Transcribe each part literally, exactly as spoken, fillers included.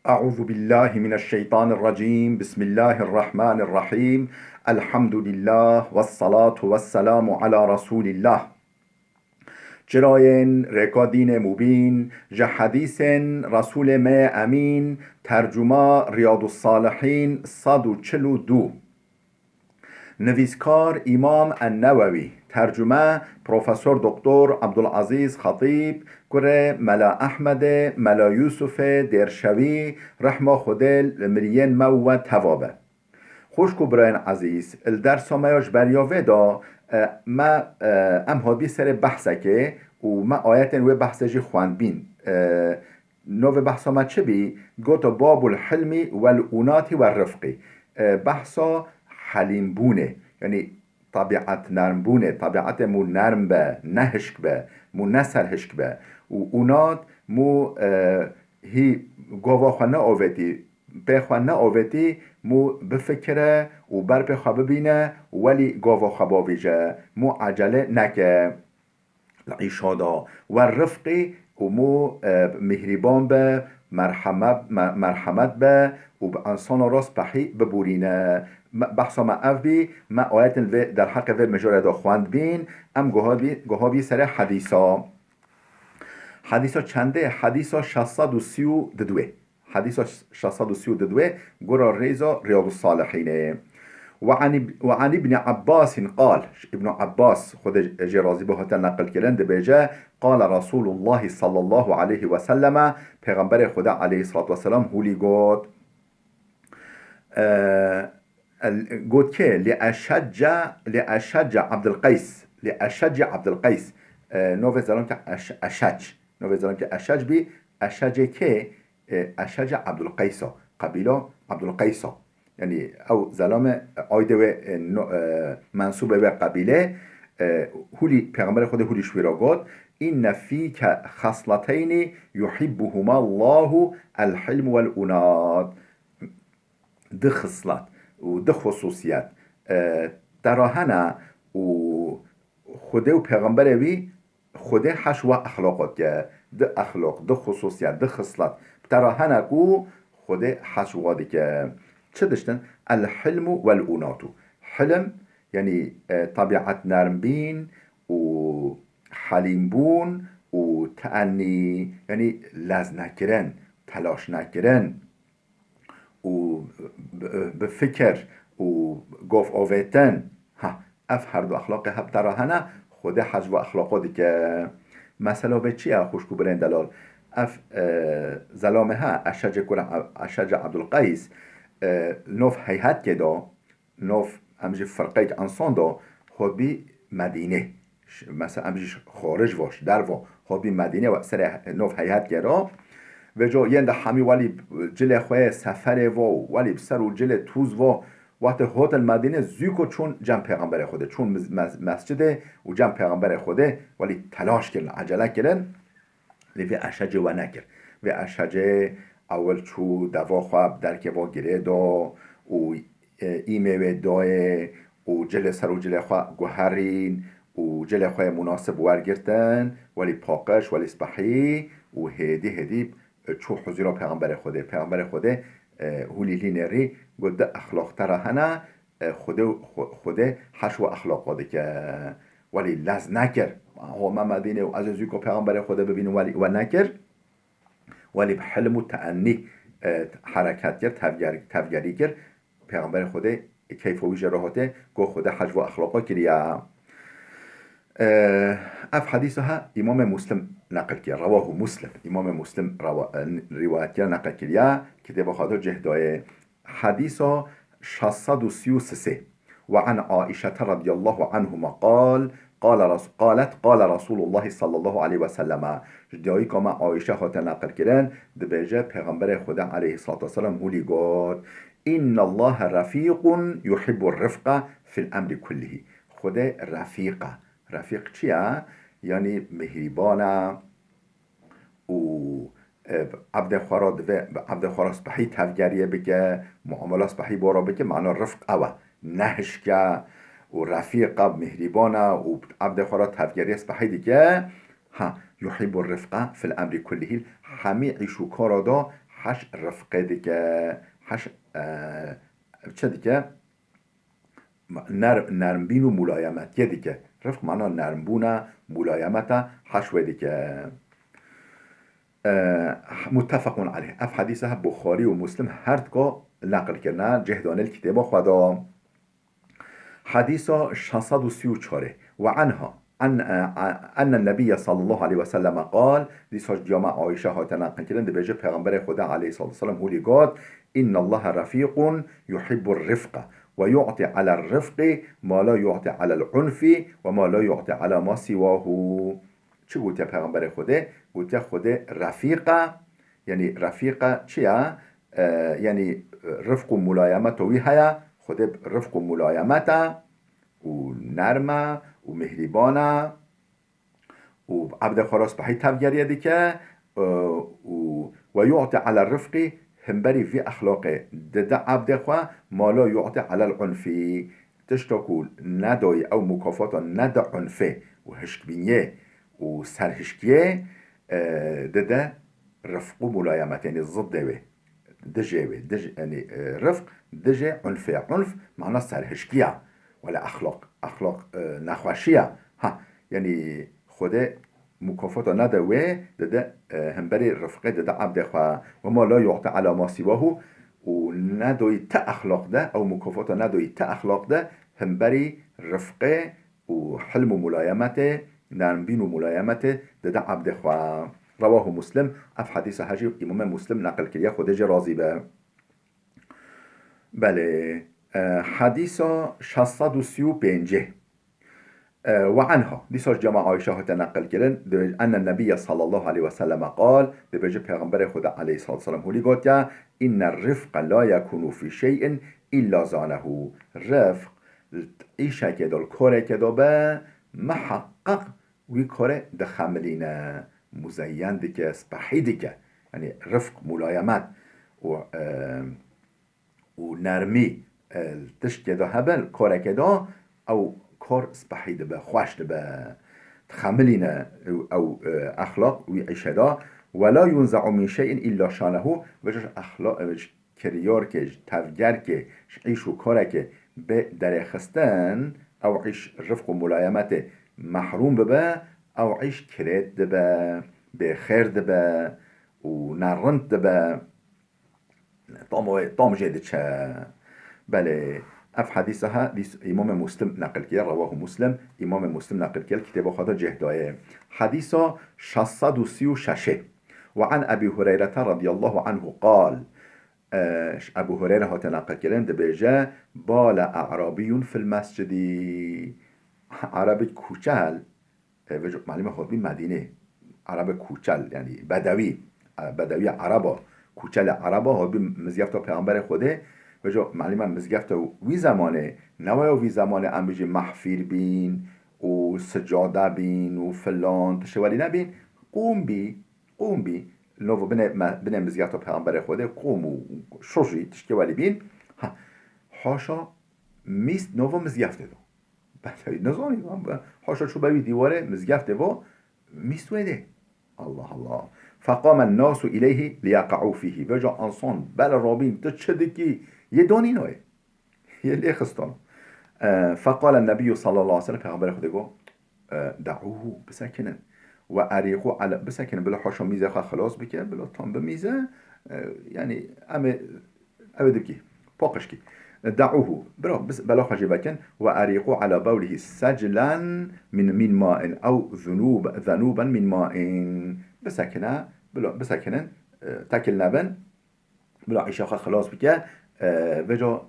أعوذ بالله من الشيطان الرجيم. بسم الله الرحمن الرحيم. الحمد لله والصلاة والسلام على رسول الله. Çirayên rêka dînê mubîn, ji hedîsên Resûlê me yê Emîn, tercuma Riyadussalihîn sed û çil û du. Nivîskar Îmam En-Newewî, tercume Profesor Doktor Abdulazîz Xetîb, kurê Mela Ehmedê, Mela Yûsufê Dêrşewî, rehma Xwedê li miriyên me û we teva be. Xwişk û birayên ezîz, li dersa me ya ji beriya vê de, e, me, e, em hatibî serê behsekê û me ayetên wê behsê jî xwendbîn. E, Navê behsa me çi bî? Goto, Babul hilmî wel unatî we rifqî. E, behsa helîmbûnê, yanî tabiat nermbûnê, tabiatê mû nerm be, ne hişk be, mû ne serhişk be. Û unat mû, e, hî gava xwe neavêtî, pê xwe neavêtî, mû bifikire û ber pê xwe bibîne, welî gava xwe bavêje, mû ecele neke. Li îşa de we rifqî û mû, e, mîhrîban be, merheme-, me-, merhemet be û bi insana re spehî bibûrîne. Me, behsa me ev bî, me ayetên vê derheqê vê mijarê de xwendbîn, em guha bî, guha bî serê hedîsa. Hedîsa çendê? Hedîsa şeş sed û sî û didwê. Hedîsa şeş sed û sî û didwê, gora rêza Riyadussalihînê. Ve an ib-, ve an Îbnî Abbasîn qal, ji Îbnû Abbas, Xwedê jê razî be, hate neqilkirin, dibêje, Qale Resûlullahî sallallahu aleyhi ve selleme, Pêxemberê Xwedê aleyhissalatu vesselam hûlî got, e, el-, got kê? Li Eşecce, li Eşecce Abdulqeys, li Eşecce Abdulqeys, e, novê zelomke Eş-, Eşec, novê zelomke Eşec bî, Eşecê kê? E, Eşece Abdulqeysa, qebîla Abdulqeysa. Yanî ew zelame, e, aydê wê, e, no-, e, mensûbê wê qebîlê, e, hûlî Pêxemberê Xwedê hûlî ji wî re got, Înne fîke xesleteynî yuhibbuhuma Allahu el-hilm wel-unat. Di xislet û di xusûsiyet, e, te re hene û Xwedê û Pêxemberê wî Xwedê heş we exloqa dike, di exloq, di xusûsiyet, di xislet, bi te re hene ku Xwedê heş we dike. Çi diştin? El-hilmu wel-unatu. Hilm, yanî, e, tabiat nermbîn û helîmbûn û teennî, yanî lez nekirin, telaş nekirin. û bi, bi fikir û gov avêtin. Ha, ev her du exlaqê hep te re hene, Xwedê hej ve exlaqo dike. Mesela vê çi ye, xwişk û birên delal? Ev, e, zelame he, Eşecê kura Eşecê Ebdulqeys, e, nov heyhetkê de, nov, em jî firqeyek ensan de, hotbî Medînê. Ş-, mesela em jî xarij vo, ji dervo, hotbî Medînê ve serê nov heyhet gero. Vêco yên de hemî welî cilê xwe yê seferê vo, welî bi ser û cilê tûz vo, wextê hotin Medînê zûko çûn cem Pêxemberê Xwedê, çûn mes-, mes-, mescidê û cem Pêxemberê Xwedê, welî telaş kirin, ecele kirin. Lê vê Eşecê we nekir. Vê Eşecê ewil çû deva xwe bi derkê ve girê do û, e, îmê wê dayê û cilê ser û cilê xwe guherîn û cilê xwe yê munasib wergirtin, welî paqij, welî spehî û hêdî hêdî, e, çû huzûra Pêxemberê Xwedê. Pêxemberê Xwedê, e, hûlî lî nêrî got, di exlaq te re hene, e, Xwedê, Xwe-, Xwedê heş we exlaqo dike. Welî lez nekir. Ho me Medînê û ez ê zûko Pêxemberê Xwedê bibînim, welî we nekir. Welî bi hilm û teennî, e, hereket kir, tevger-, tevgerî kir. Pêxemberê Xwedê keyfa wî jê re hate, got, Xwedê heş ve exlaqo kiriye. E, ev hedîsa ha Îmamê Muslim neqil kiriye. Rewahu Muslim. Îmamê Muslim rewa-, e, rîwayet kiriye, neqil kiriye. Kitêba xwe de cih dayê. Hedîsa şeş sed û sî û sê. Ve an Aîşete radiyallahu anhuma qal, qale Res-, qalet, qale Resulullah sallallahu aleyhi ve selleme. Ji dayika me Aîşe hate neqil kirin, dibêje, Pêxemberê Xwedê aleyhissalatu vesselam hûlî got, Innallaha refîqun yuhibbur rifqa fil emri kullihi. Xwedê refîq e. Refîq çi ye? Yanî mihrîban e, û, e, bi evdê xwe re divê, bi evdê xwe re spehî tevgeriyê bike, muamela spehî bo re bike, mana rifq ew e. Ne hişk e û refîq e, mihrîban e û bi evdê xwe re tevgeriyê spehî dike. Ha, yuhîbu rifqa fil emrî kullihî, hemî îş û kara de heş rifqê dike, heş, e, çi dike? Nerm, nermbîn û mûlayemetiyê dike. Rifq mana nermbûna, mûlayemeta, heş wê dike. E, muttefequn aleyh. Ev hedîse he Buxarî û Muslim her dika neqil kirine, cih dane li kitêba xwe de. Hedîsa şeş sed û sî û çar. Ve anha, en, e, e, enne nebiyye sallallahu aleyhi ve selleme qal, dîsa ji diyama Ayşe hate neqil kirin, dibêje Pêxemberê Xweda aleyhissalatu vesselam hûlî got, innallaha refîqun yuhibbur rifqa ve yu'ti ala rifqi ma la yu'ti ala unfi ve ma la yu'ti ala ma siwahu. Çi gotiye Pêxemberê Xwedê? Gotiye Xwedê refîq e, yanî refîq e çi ye? E, yanî rifq û mûlayemeto wî heye, Xwedê rifq û mûlayemet e û nerm e û mihrîban e û bi ebdê xwe re spehî tevgeriyê dike, e, û ve yu'ti ala rifqî, himberî vî exlaqê dide ebdê xwe, ma la yu'ti ala unfî, tişta ku nedoyî ew mukafata nede unfê û hişkbîniyê û serhişkiyê, e, dide rifq û mûlayemet, yanî ziddê wê, dijê wê, dij-, yanî, e, rifq dijê unfê. Unf mana serhişkiya, wele exlaq, exlaq, e, nexweşiya. Ha, yanî Xwedê mukafata nede wê, dide, e, hemberî rifqê dide ebdê xwe. Ve ma la yu'ti ala ma siwahu, û nedoyî ti exlaq de, ew mukafata nedoyî ti exlaq de, hemberî rifqê û hilm û mûlayemetê, nermbîn û mûlayemetê dide ebdê xwe. Rewahu Muslim, ev hedîsa he jî Îmamê Muslim neqil kiriye, Xwedê jê razî be. Belê, e, hedîsa şeş sed û sî û pêncê. E, ve anha, dîsa ji cema Ayşe hate neqil kirin, dibêje, enne nebiyye sallallahu aleyhi ve selleme qal, dibêje Pêxemberê Xweda aleyhissalatu vesselam hûlî gotiye, inne rifqe la yekunu fî şey'in illa zanehu. Rifq, îşekê de, li korekê de be, miheqeq wî korê dixemilîne, muzeyyen dike, spehî dike. Yanî rifq, mûlayemet û, e, û nermî, e, li tiştê de hebe, li korekê de, ew kor spehî dibe, xweş dibe. Dixemilîne ew, ew, e, exlaq wî îşe de. Ve la yunze'u min şey'in illa şanehu, ve ji exla-, e, ji kiryarkê, ji tevgerkê, ji îş û korekê bê derêxistin, ew îş rifq û mûlayemetê mehrûm bibe, ew îş kirêt dibe, bêxêr dibe û nerind dibe. Tam wê, tam jê diçe. Belê, ev hedîsa ha, dîs-, Îmamê Muslim neqil kiriye, rewahu Muslim, Îmamê Muslim neqil kiriye, li kitêba xwe de cih daye. Hedîsa şeş sed û sî û şeş. Ve an Ebî Hureyrete radiyallahu anhu qal, e, ji Ebû Hureyre hate neqil kirin, dibêje, bale a'rabiyun fil mescidi. Erebik kûçel, e, veco malîme hotbî Medînê. Erebik kûçel, yanî bedewî, e, bedewî ereba, kûçelê ereba hotbî mizgefta Pêxemberê Xwedê. Veco malîme mizgefta wî zemanê, neweya wî zemanê em bijî mehfîr bîn û sicade bîn û filan, tiştê welî nebîn, qûm bî. Qûm bî, li nov binê me-, binê mizgefta Pêxemberê Xwedê qûm û şojî tiştê welî bîn. Ha, haşa mîst nova mizgeftê de. Belê, nizanî, haşa çû be wî dîwarê mizgeftê ve mîst wê dê. Allah Allah. Feqame nasu ileyhi liyeqe'u fîhî. Veca ensan bele rabîn, tu çi dikî? Yê danî nayê. Yê lê xistan. E, feqale Nebiyyu sallallahu aleyhi ve sellem, Pêxemberê Xwedê got, e, "Da'uhu, bisekinin. Ve erîqu ale, bisekinin, bila haşa mîzê xwe xilas bike, bila tam bimîze, e, yanî em ê, ew ê dibkî, paqij kî. Da'uhu, bira, bis-, bela xwe jê vekin. Ve erîqu ala bawlihi seclen min, min ma'in ew zunub, zenuben min ma'in." Bisekine, bila, bisekinin, e, tekil nebin. Bila îşa xwe xilas bike, e, veca,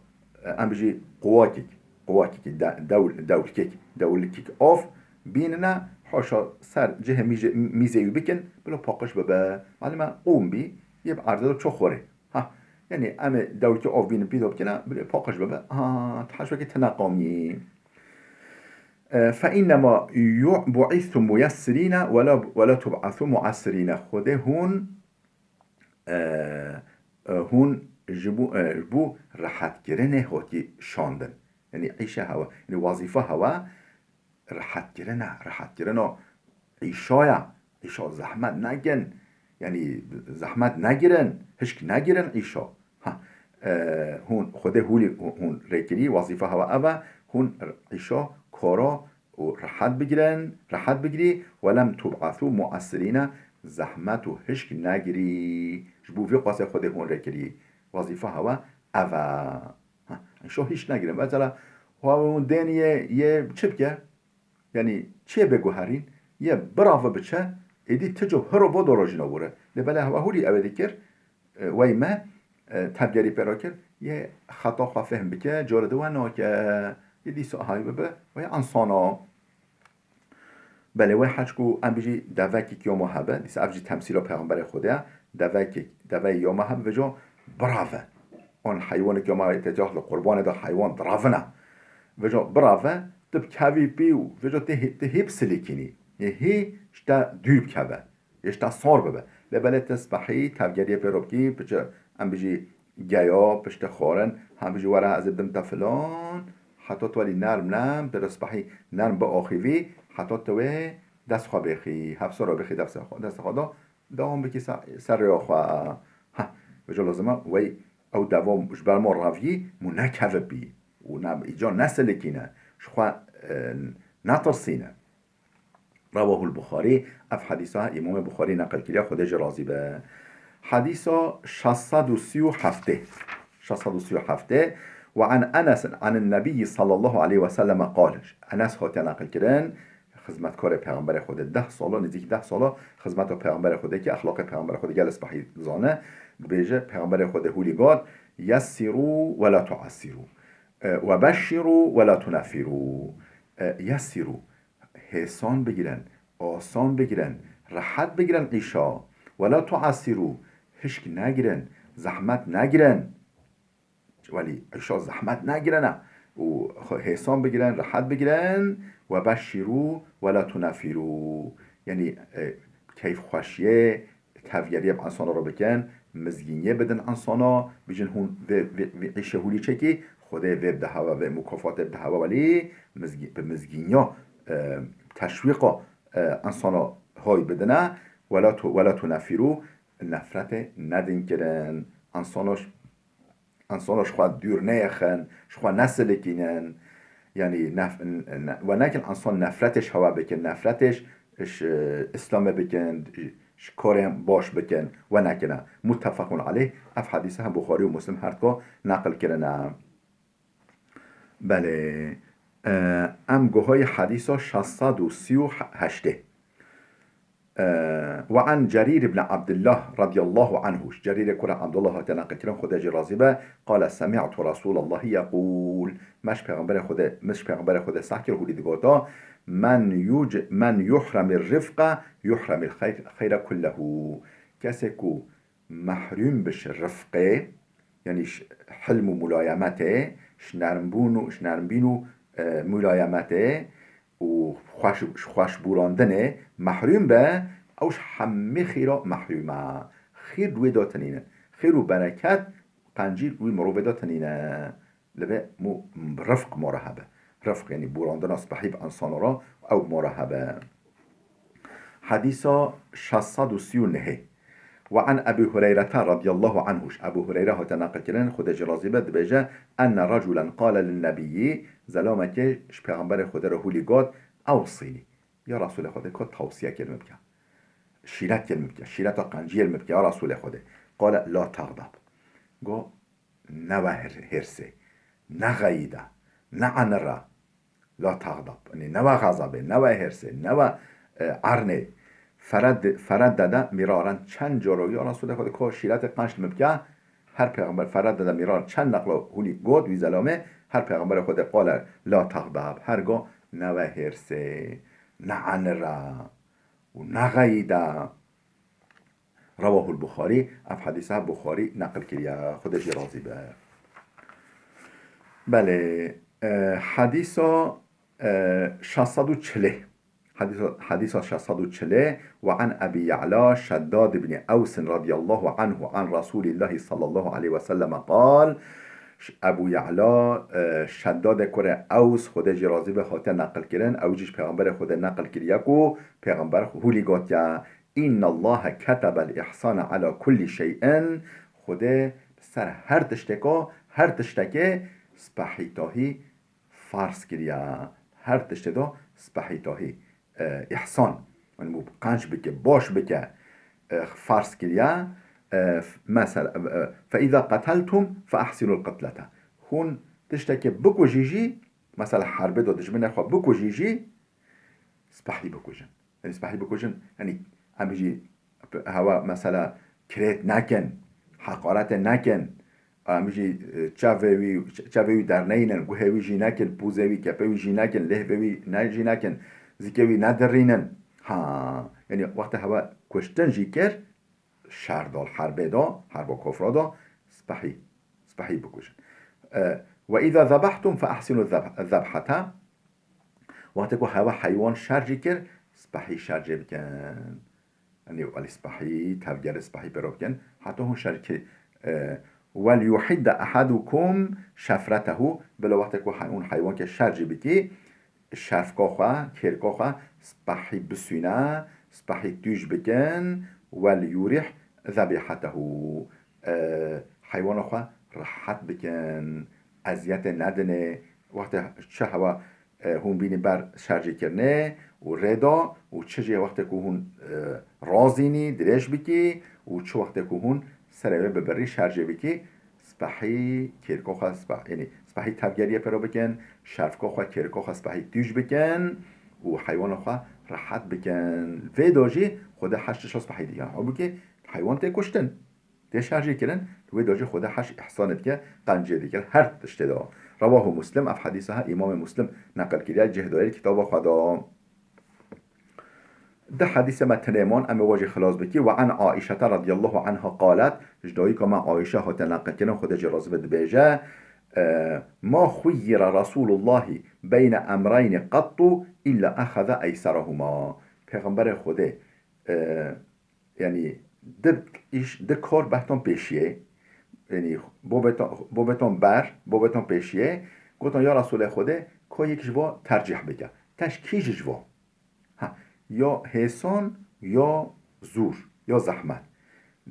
e, em bijî quwakik, quwakik, de-, dewl-, dewlkik, dewlikik av bînine, haşa ser cihê mîje-, mîzê wî bikin, bila paqij bibe. Malime qûm bî, yê bi erdê de ço xwarê. Ha, yanî em ê dewlikê av bînin pîda bikine, bila paqij bibe. Ha, ti heşwekî tine qamî. E, fe innema yu-, bu'istum muyessirîne ve la, ve la tub'asu mu'essirîne. Xwedê hûn e, e, hûn ji bo, e, ji bo rehetkirinê hatî şandin. Yanî îşe hewe, yanî wezîfa hewe rehetkirin e, rehetkirina îşa ye, îşa zehmet nekin. Yanî zehmet negirin, hişk negirin îşa. Ha, e, hûn Xwedê hûlî hûn rêkirî, wezîfa hewa ev e, hûn îşa kara û rehet bigirin, rehet bigirî, welem tub'asû mu'essirîne, zehmet û hişk negirî. Ji bo vî qasê Xwedê hûn rêkirî. Wezîfa hewa ev e. Ha, îşa hişk negirin. Mesela, hûn dêniyê yê çi bike? Yanî çiyê bê guherîn, yê birave biçe, êdî ti cih hiro bo doro jî nabûre. Lê belê hewa hûrî ew ê dikir, e, wey me, e, tevgerî pê re kir, yê xeta xwe fehm bike, cara di we nake, yê dîsa hay bibe, wey ensana. Belê wey heç ku em bijî devekî yoma hebe, dîsa ev jî temsîla Pêxemberê Xwedê ye, devekî, deveyê yoma hebe, vêca birave. On heywanê yoma tê li qurbanê de heywan diravine. Vêca birave, tu bikevî pî û vêca tê hê, tê hê bisilikînî. Yê hê ji te dûr bikeve. Yê ji te sar bibe. Lê belê tu spehî tevgeriyê pê re bikî, piçe em bijî geya, piştê xwarin, hem bijî were ez ê bidim te filan. Heta tu welî nerm nerm, pê re spehî nerm biaxivî, heta tu wê dest xwe bêxî, hevsara bêxî dest xwe, dest xwe de, dewam bikî ser, ser rêya xwe. Heh, vêca lazim e, wey ew devam ji ber ma reviyî mû nekeve pî û ne, îcar nesilikîne, ji xwe, e, netirsîne. Rawahul Buxarî, ev hedîsa Îmamê Buxarî neqil kiriye, Xwedê jî razî be. Hedîsa şeş sed û sî û heftê. Şeş sed û sî û heftê. Ve an Enes an Nebiyyi sallallahu aleyhi ve selleme qal. Enes hatiye neqil kirin, xizmetkarê Pêxemberê Xwedê deh sala, nêzîkî deh sala xizmeta Pêxemberê Xwedê kir, exlaqê Pêxemberê Xwedê gelek spehî dizane. Dibêje, Pêxemberê Xwedê hûlî got, "Yessirû ve la tuessirû. E, ve beşşirû ve la tuneffirû." E, yessirû, hêsan bigirin, asan bigirin, rehet bigirin îşa. Ve la tuessirû, hişk negirin, zehmet negirin. Welî îşa zehmet negirene û xwe hêsan bigirin, rehet bigirin. Ve beşşirû ve la tuneffirû. Yanî, e, keyfxweşiyê, tevgeriyê bi insana re bikin, mizgîniyê bidin insana, bijin hûn vê, vê, vê îşê hûlî çekî, Xwedê vê bide hewe, vê mukafatê bide hewe, welî mizgî-, bi mizgîniya, e, teşwîqa, e, insana hay bidine, wela tu, wela tu nefîrû, nefretê nedin kirin. Insana ş-, insana ji xwe dûr neyexin, ji xwe nesilikînin. Yanî nef-, n-, n-, we nekin insan nefretê ji hewa bikin, nefretê ji, ji, e, Îslamê bikin, ji, ji karên baş bikin, we nekine. Muttefaqun aleyh, ev hedîse hem Buxarî û Muslim her dika neqil kirine. Belê, e, em guhayî hedîsa şeş sed û sî û heştê. E, ve an Cerîr ibn Abdullah radiyallahu anhu. Ji Cerîrê kura Abdullah hatiye neqilkirin, Xwedê jî razî be. Qale, semi'tu Resûlallahî yeqûl. Me ji Pêxemberê Xwedê, me ji Pêxemberê Xwedê seh kir, hûlî digota, "Men yuc-, men yuhremir rifqe, yuhremil xeyr-, xeyre kullehu." Kesê ku mehrûm bi ji rifqê, yanî ji hilm û mulayemetê, ji nermbûn û, ji nermbîn û, e, mulayemetê û xweş, ji xweşbûrandinê mehrûm be, ew ji hemî xîra mehrûm e. Xîr di wê de tinîne. Xîr û bereket, qencî wî mirovê de tinîne. Li vê mû rifq ma re hebe. Rifq, yanî bûrandina spehî bi insana re, ew ma re hebe. Hedîsa şeş sed û sî û nehê. Ve an Ebî Hureyrete radiyallahu anhu. Ji Ebû Hureyre hate neqilkirin, Xwedê jî razî be, dibêje, enne reculen qale linnebiyyi, zelamekê ji Pêxemberê Xwedê re hûlî got, ewsînî. Ya Resûlê Xwedê, ka tewsiyekê li min bike. Şîretkê li min bike. Şîreta qenciyê li min bike, ya Resûlê Xwedê. Qale, la texdab. Got, newe hir-, hêrsê, nexeyîde, neanire, la texdab. Yanî newe xezabê, newe hêrsê, newe, e, ernê. Fered-, fereddede mîraren, çend caro, ya Resûlê Xwedê, ka şîretê qenc li min bike, her pêxember fereddede mîrar, çend neqlo hûlî got wî zelamê, her pêxemberê Xwedê qale, la texdab, her go newe hêrsê, neanire û nexeyîde. Rawahul Buxarî, ev hedîsa Buxarî neqil kiriye, Xwedê jî razî be. Belê, e, hedîsa, e, şeş sed û çilê. Hedîsa, hedîsa şeş sed û çilê, ve an Ebî Ye'la Şeddad ibnî Ewsin radiyallahu anhu an Resûlîllahî sallallahu aleyhi ve selleme qal, Ş-, Ebû Ye'la, e, Şeddadê kurê Ews, Xwedê jî razî be, hate neqil kirin, ew jî ji Pêxemberê Xwedê neqil kiriye ku Pêxember hûlî gotiye, إن الله كتب الإحسان على كل شيء. Xwedê li ser her tişteko, her tiştekê spehîtahî farz kiriye. Her tiştê de spehîtahî, e, îhsan. Yani bu qenc bike, baş bike, e, farz kiriye. E, f-, mesela, e, فإذا قتلتم فأحسنوا القتلة. Hûn tiştekê bikujî jî, mesela herbê de dijminê xwe bikujî jî, spehî bikujin. Yani spehî bikujin, yani em jî hewa mesela kirêt nekin, heqaretê nekin. Em jî, e, çavê wî, çavê wî derneynin, guhê wî jî nekin, pûzê wî, kepê wî jî nekin, lêhvê wî ne, jî nekin, zikê wî nedirînin. Ha, yani wextê hewa kuştin jî kir, şer dal herbê da, herba kofra da, spehî, spehî bikujin. E, وإذا ذبحتم فأحسنوا الذبح-، الذبحة. Wextê ku hewa heywan şer jî kir, spehî şer jê bikin. Yanî, welî spehî, tevgerê spehî pêro bikin. Heta hûn şer kir, e, وليحد أحدكم شفرته. Bila wextê ku hey-, hûn heywankê şer jî bikî, şerfka xwe, kêrka xwe spehî bisûne, spehî tûj bikin, وليرح ذبيحته. E, heywana xwe rehet bikin, eziyetê nedinê. Wextê çi hewa, e, hûn bînî ber şerjêkirinê û rê da û çi jî wextê ku hûn, e, razînî, dirêj bikî û çi wextê ku hûn serê wê bibirî şerjê bikî, spehî kêrko xwe speh-, yanî spehî tevgeriyê pêro bikin, şerfko xwe, kêrko xwe spehî tûj bikin û heywana xwe rehet bikin. Vê do jî Xwedê heş tişta spehî dikin. Halbûkî heywan tê kuştin, tê şerjê kirin, li wê do jî Xwedê heş îhsanê dike, qencê dike, her tiştê de. رواه مسلم, ev hedîsa ha Îmamê Muslim neqil kiriye, cih dayê kitaba xwe de. Di hedîsê me tinê man, em ê we jî xilas bikî. وعن عائشة رضي الله عنها قالت, ji dayika me Aîşe hate neqilkirin, Xwedê jê razî be, dibêje, e, ما خير رسول الله بين أمرين قط إلا أخذ أيسرهما. Pêxemberê Xwedê, e, yanî di îş, di kar behtan pêşiyê, yanî bo betan, bo betan ber, bo betan pêşiyê, gotan, ya Resûlê Xwedê, ka yek ji va tercîh bike. Te ji kî ji ji va? Ha, ya hêsan, ya zûr, ya zehmet.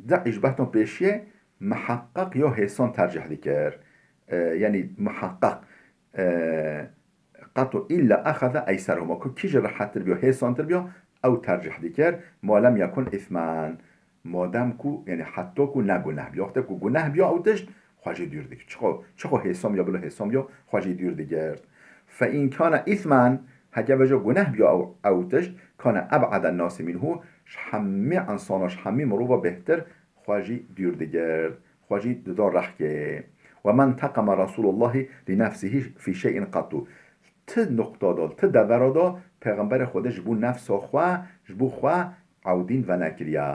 Di îş behtan pêşiyê miheqqeq ya hêsan tercîh dikir. E, yanî miheqqeq, e, qeto illa exeze eyserehuma. Ku kî ji rehettir biya, hêsantir biya, ew tercih dikir. Ma lem yekun îsmen. Madem ku, yanî heta ku ne guneh biya. Wextê ku guneh biya ew tişt, xwe jî dûr dikir. Çiqo, çiqo hêsan biya, bila hêsan biya, xwe jî dûr digirt. Fe in kana îsmen, heke vejo guneh biya ew, ew tişt, kana eb'aden nasi minhu, ji hemî insana, ji hemî mirova bêhtir xwe jî dûr digirt. Xwe jî dida rexkê. Ve men teqeme Resûlullahî li nefsihî fî şey'in qetû. Ti nuqta de, ti devera de Pêxemberê Xwedê ji bo nefsa xwe, ji bo xwe ewdîn venekiriye.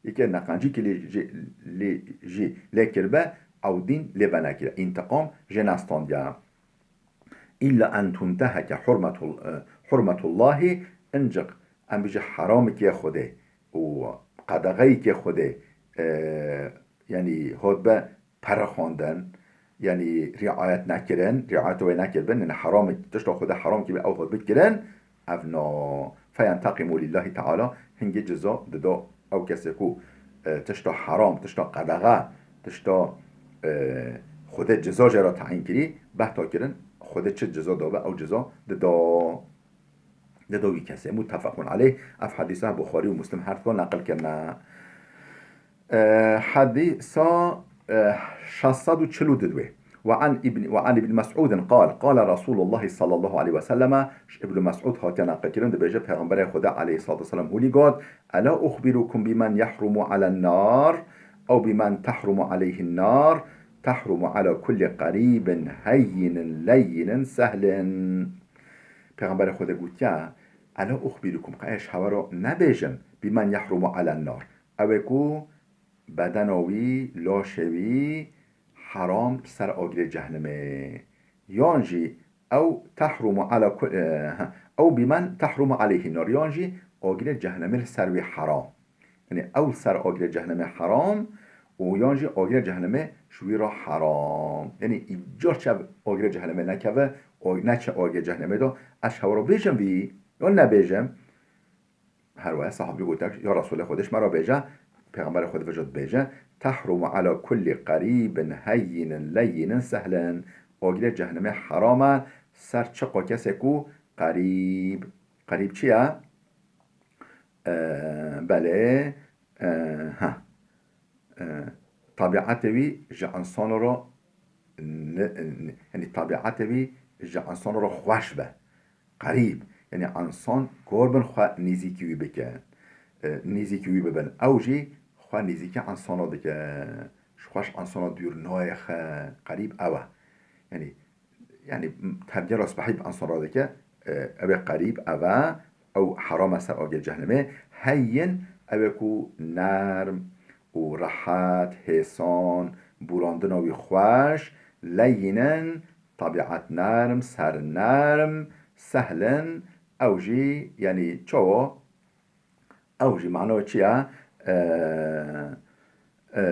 Yekê neqencîkî lê jî, lê jî lê kiribe, ewdîn lê venekiriye. Întiqam jê nestandiye. Îlla en tunteheke hurmetul-, e, hurmetullahî, inciq em bijî heramekê Xwedê û qedexeyekê Xwedê, e, yanî hotbe pere xwendin, yanî riayet nekirin, riayeta wê nekiribin, yanî heram, tişta Xwedê heram kiribe, ew hotbe kirin, ev na. Feyenteqimu lillahi teala, hingê ceza dida ew kesê ku, e, tişta heram, tişta qedexe, tişta, e, Xwedê ceza jê re tayîn kirî, behta kirin, Xwedê çi ceza dabe, ew ceza dida, dida wî kesê. Muttefequn aleyh, ev hedîsa Buxarî û Muslim her du neqil kirine. E, hedîsa, e, şeş sed û çil û du. Ve an ibn, ve an ibn Mes'udin qal, qala Resulullah sallallahu aleyhi ve selleme, ji Ibn Mes'ud hatiye neqilkirin, dibêje, Pêxemberê Xweda aleyhissalatu vesselam hûlî got, Ela uxbirukum bimen yehrumu alen nar, ew bimen tehrumu aleyhin nar, tehrumu ala kulli qerîbin heyyinin leyyinin sehlin. Pêxemberê Xweda gotiye, Ela uxbirukum, qey ez ji hewa re nebêjim, bimen yehrumu alen nar. Ew ê ku bedena wî, laşê wî heram li ser agirê cehnimê. Yan jî ew tehrumu ala ku-, e, he, ew bimen tehrumu aleyhî nar. Yan jî agirê cehnimê li ser wî heram. Yanî ew li ser agirê cehnimê heram û yan jî agirê cehnimê ji wî re heram. Yanî îcar çi ev agirê cehnimê nekeve, o-, neçe agirê cehnimê de, ez ji hewa re bêjim vî, yan nebêjim, Her wiha sahabî gote, ya Resûlê Xwedê, ji me re bêje, Pêxemberê Xwedê vêca dibêje, "Tehrumu ala kullî qerîbin heyyinin leyyinin sehlin." Agirê cehennemê heram e ser çiqa kesê ku qerîb. Qerîb çi ye? E, belê, e, ha. E, Tabiatê wî ji insana re ne, ne, yanî tabiatê wî ji insana re xweş be. Qerîb, yanî insan kar bin xwe nêzîkî wî bike. E, nêzîkî wî bibin. Ew jî xwe nêzîkî insana dike. Ji xwe ji insana dûr nayêxe. Qerîb ew e. Yanî, yanî tevgera spehî bi insan re dike, e, ew ê qerîb, ev e, ew heram e ser agê cehennemê. Heyyin, ew ê ku nerm û rehet, hêsan, bûrandina wî xweş, leyyinin, tabiat nerm, ser nerm, sehlin, ew jî, yanî çawa? Ew jî mano çi ye? E, e,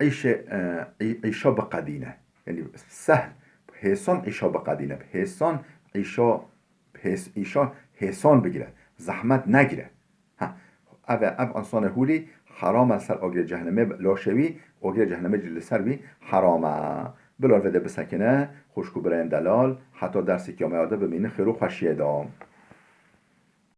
îşe, e, î-, îşa biqedîne. Yanî sehl, hêsan îşa biqedîne. Hêsan îşa, hês-, îşa hêsan bigire. Zehmet negire. Ha, ev e, ev insana hûrî heram e ser agirê cehennemê, laşê wî, agirê cehennemê jî li ser wî heram e. Bila li vê de bisekine, xwişk û birayên delal, heta dersê kiyameya de bimînin xêr û xweşiyê de.